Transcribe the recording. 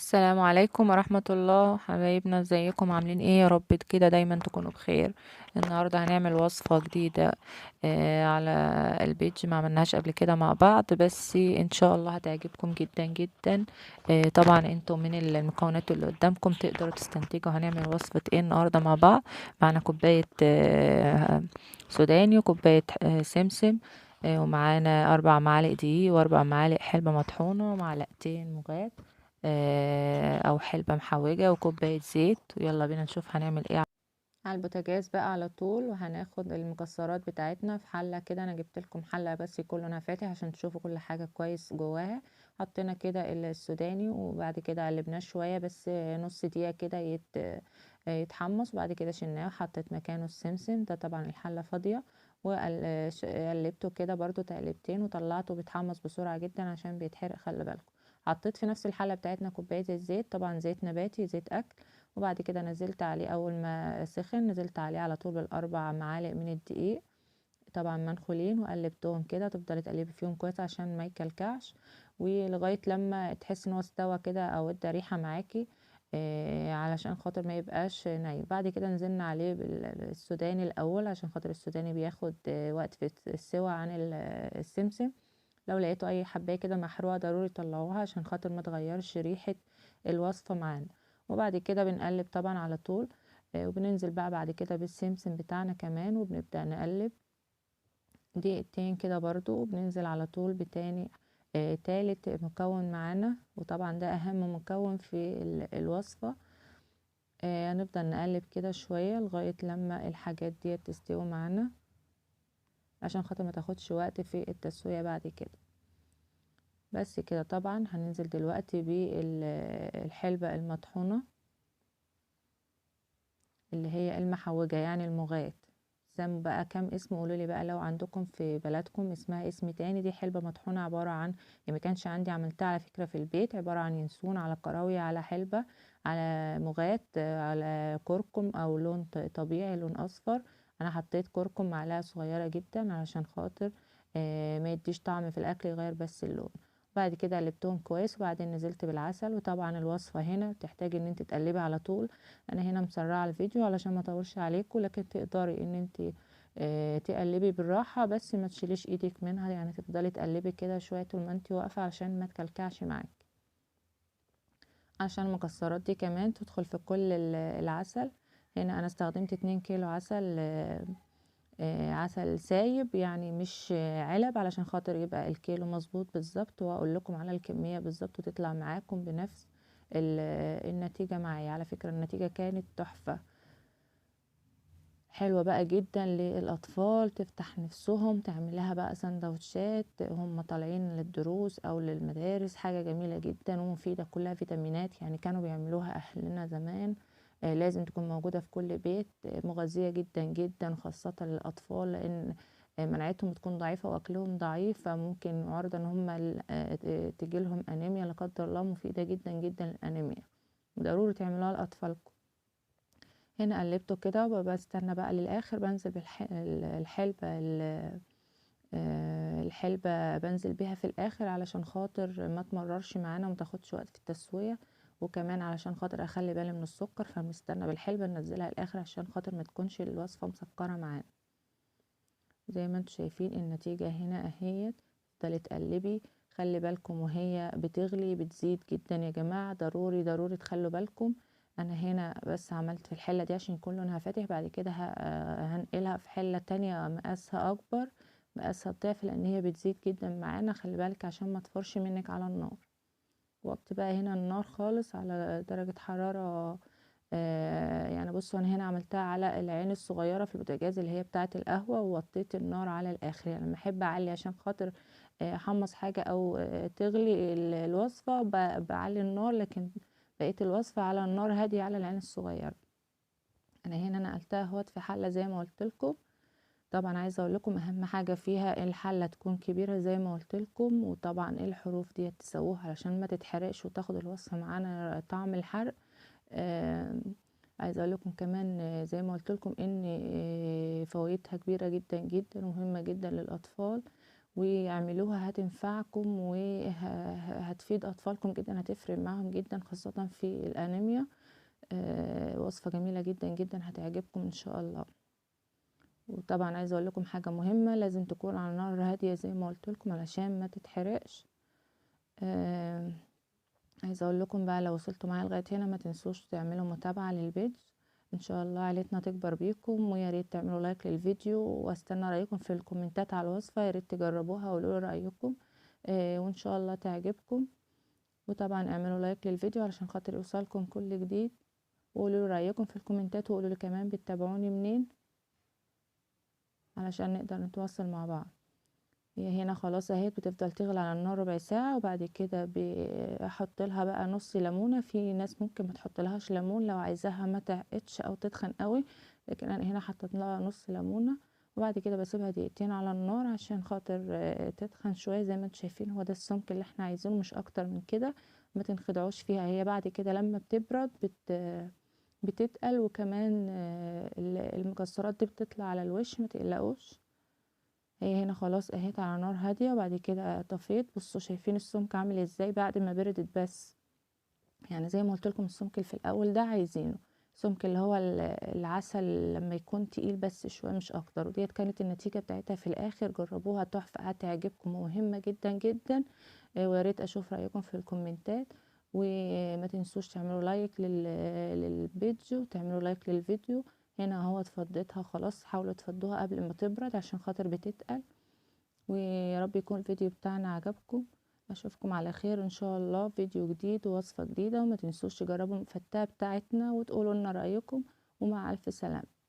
السلام عليكم ورحمة الله. حبايبنا ازيكم عاملين ايه؟ يا رب كده دايما تكونوا بخير. النهاردة هنعمل وصفة جديدة على البيج ما عملناهاش قبل كده مع بعض، بس ان شاء الله هتعجبكم جدا جدا. طبعا انتم من المكونات اللي قدامكم تقدروا تستنتجوا هنعمل وصفة ايه النهاردة مع بعض. معانا كوباية سوداني وكوباية سمسم، ومعانا 4 معالق دقيق و4 معالق حلبة مطحونة ومعلقتين مغات او حلبة محوجة وكوباية زيت. ويلا بينا نشوف هنعمل ايه على البوتاجاز بقى على طول. وهناخد المكسرات بتاعتنا في حلة كده، انا جبت لكم حلة بس يكون لونها فاتح عشان تشوفوا كل حاجة كويس جواها. حطينا كده السوداني وبعد كده قلبناه شوية بس نص دقيقة كده يتحمص، وبعد كده شلناه وحطيت مكانه السمسم. ده طبعا الحلة فاضية، وقلبته كده برضو تقلبتين وطلعته بيتحمص بسرعة جدا عشان بيتحرق، خلي بالكم. حطيت في نفس الحلة بتاعتنا كوباية الزيت، طبعا زيت نباتي زيت أكل، وبعد كده نزلت عليه أول ما سخن نزلت عليه على طول بال4 معالق من الدقيق طبعا منخولين، وقلبتهم كده. تفضلي تقلبي فيهم كويس عشان ما يكلكعش، ولغاية لما تحس ان هو استوى كده او ادى ريحة معاكي، علشان خاطر ما يبقاش ني. بعد كده نزلنا عليه بالسوداني الاول عشان خاطر السوداني بياخد وقت في السوى عن السمسم. لو لقيتوا اي حبايه كده محروقه ضروري طلعوها عشان خاطر ما تغيرش ريحه الوصفه معانا. وبعد كده بنقلب طبعا على طول، وبننزل بقى بعد كده بالسمسم بتاعنا كمان، وبنبدا نقلب دقيقتين كده برضو، وبننزل على طول بتاني تالت مكون معانا، وطبعا ده اهم مكون في الوصفه. هنفضل نقلب كده شويه لغايه لما الحاجات دي تستوي معانا عشان خاطر ما تاخدش وقت في التسويه بعد كده. بس كده طبعا هننزل دلوقتي بالحلبة المطحونة اللي هي المحوجة يعني المغات. سموا بقى كام اسم، قولوا لي بقى لو عندكم في بلدكم اسمها اسم تاني. دي حلبة مطحونة عبارة عن، يعني ما كانش عندي عملتها على فكرة في البيت، عبارة عن ينسون على كراوية على حلبة على مغات على كركم او لون طبيعي لون اصفر. انا حطيت كركم معلقة صغيرة جدا علشان خاطر ما يديش طعم في الاكل، يغير بس اللون. بعد كده قلبتهم كويس، وبعدين نزلت بالعسل. وطبعا الوصفة هنا بتحتاج ان انت تقلبي على طول، انا هنا مسرعة الفيديو علشان ما اطولش عليكم، لكن تقدري ان انت تقلبي بالراحة بس ما تشيليش ايدك منها، يعني تفضلي تقلبي كده شوية طول ما انت واقفة عشان ما تكلكعش معاك، عشان المكسرات دي كمان تدخل في كل العسل. هنا انا استخدمت 2 كيلو عسل، عسل سايب يعني مش علب، علشان خاطر يبقى الكيلو مظبوط بالظبط، واقول لكم على الكمية بالظبط وتطلع معاكم بنفس النتيجة معايا. على فكرة النتيجة كانت تحفة، حلوة بقى جدا للأطفال، تفتح نفسهم، تعملها بقى سندوتشات هم طالعين للدروس أو للمدارس، حاجة جميلة جدا ومفيدة، كلها فيتامينات، يعني كانوا بيعملوها أهلنا زمان، لازم تكون موجودة في كل بيت، مغذية جدا جدا خاصة للأطفال، لأن مناعتهم بتكون ضعيفة وأكلهم ضعيف، فممكن عرضة إن هم تجيلهم أنيميا لا قدر الله. مفيدة جدا جدا للأنيميا، ضروري تعملوها لأطفالكم. هنا قلبته كده وبستنى بقى للآخر، بنزل الحلبة الحلبة بنزل بيها في الآخر علشان خاطر ما تمررش معانا وما تاخدش وقت في التسوية، وكمان علشان خاطر اخلي بالي من السكر، فبنستنى بالحلبة ننزلها الاخر عشان خاطر ما تكونش الوصفة مسكرة معانا. زي ما انتم شايفين النتيجة هنا اهيت. تفضلي تقلبي، خلي بالكم وهي بتغلي بتزيد جدا يا جماعة، ضروري ضروري تخلوا بالكم. انا هنا بس عملت في الحلة دي عشان يكون لونها فاتح، بعد كده هنقلها في حلة تانية مقاسها اكبر، مقاسها الضعف، لان هي بتزيد جدا معانا، خلي بالك عشان ما تفرش منك على النار. وطي بقى هنا النار خالص على درجة حرارة، يعني بصوا انا هنا عملتها على العين الصغيرة في البوتاجاز اللي هي بتاعة القهوة، ووطيت النار على الاخر. يعني لما احب اعلي عشان خاطر احمص حاجة او تغلي الوصفة بعلي النار، لكن بقية الوصفة على النار هادية على العين الصغيرة. انا هنا نقلتها اهوت في حلة زي ما قلت لكم. طبعا عايزه اقول لكم اهم حاجه فيها الحله تكون كبيره زي ما قلت لكم، وطبعا الحروف دي تسووها علشان ما تتحرقش وتاخد الوصفه معانا طعم الحرق. عايزه اقول لكم كمان زي ما قلت لكم ان فوائدها كبيره جدا جدا ومهمه جدا للاطفال، واعملوها، هتنفعكم وهتفيد اطفالكم جدا، هتفرق معاهم جدا خاصة في الانيميا. وصفة جميلة جدا جدا هتعجبكم ان شاء الله. وطبعا عايزة اقول لكم حاجة مهمة، لازم تكون على نار هادية زي ما قلت لكم علشان ما تتحرقش. عايزة اقول لكم بقى لو وصلتوا معايا لغاية هنا ما تنسوش تعملوا متابعة لل page، ان شاء الله عيلتنا تكبر بيكم، ويا ريت تعملوا like للفيديو، واستنى رايكم في الكومنتات على الوصفة، يا ريت تجربوها وقولوا رايكم، وان شاء الله تعجبكم. وطبعا اعملوا like للفيديو علشان خاطر يوصلكم كل جديد، وقولوا رايكم في الكومنتات، وقولوا لي كمان بتتابعوني منين علشان نقدر نتواصل مع بعض. هي هنا خلاص اهي بتفضل تغلي على النار ربع ساعة، وبعد كده بحط لها بقى نص ليمونة. في ناس ممكن ما تحط لهاش ليمون لو عايزاها ما تعقدش او تتخن قوي، لكن انا هنا حطيت لها نص ليمونة. وبعد كده بسيبها دقيقتين على النار عشان خاطر تتخن شوية. زي ما انتم شايفين هو ده السمك اللي احنا عايزينه، مش اكتر من كده، ما تنخدعوش فيها. هي بعد كده لما بتبرد بتتقل، وكمان المكسرات دي بتطلع على الوش، ما تقلقوش. هي هنا خلاص اهيت على نار هادية، وبعد كده طفيت. بصوا شايفين السمك عامل ازاي بعد ما بردت، بس يعني زي ما قلت لكم السمك اللي في الاول ده عايزينه، السمك اللي هو العسل لما يكون تقيل بس شوية مش اكتر. وديت كانت النتيجة بتاعتها في الاخر، جربوها تحفة هتعجبكم، ومهمة جدا جدا. ويا ريت اشوف رايكم في الكومنتات، وما تنسوش تعملوا like للفيديو، وتعملوا like للفيديو. هنا اهو اتفضيتها خلاص، حاولوا تفضوها قبل ما تبرد عشان خاطر بتتقل. ويا رب يكون الفيديو بتاعنا عجبكم، اشوفكم على خير ان شاء الله فيديو جديد ووصفة جديدة. وما تنسوش تجربوا المفتة بتاعتنا وتقولوا لنا رأيكم، ومع الف سلامة.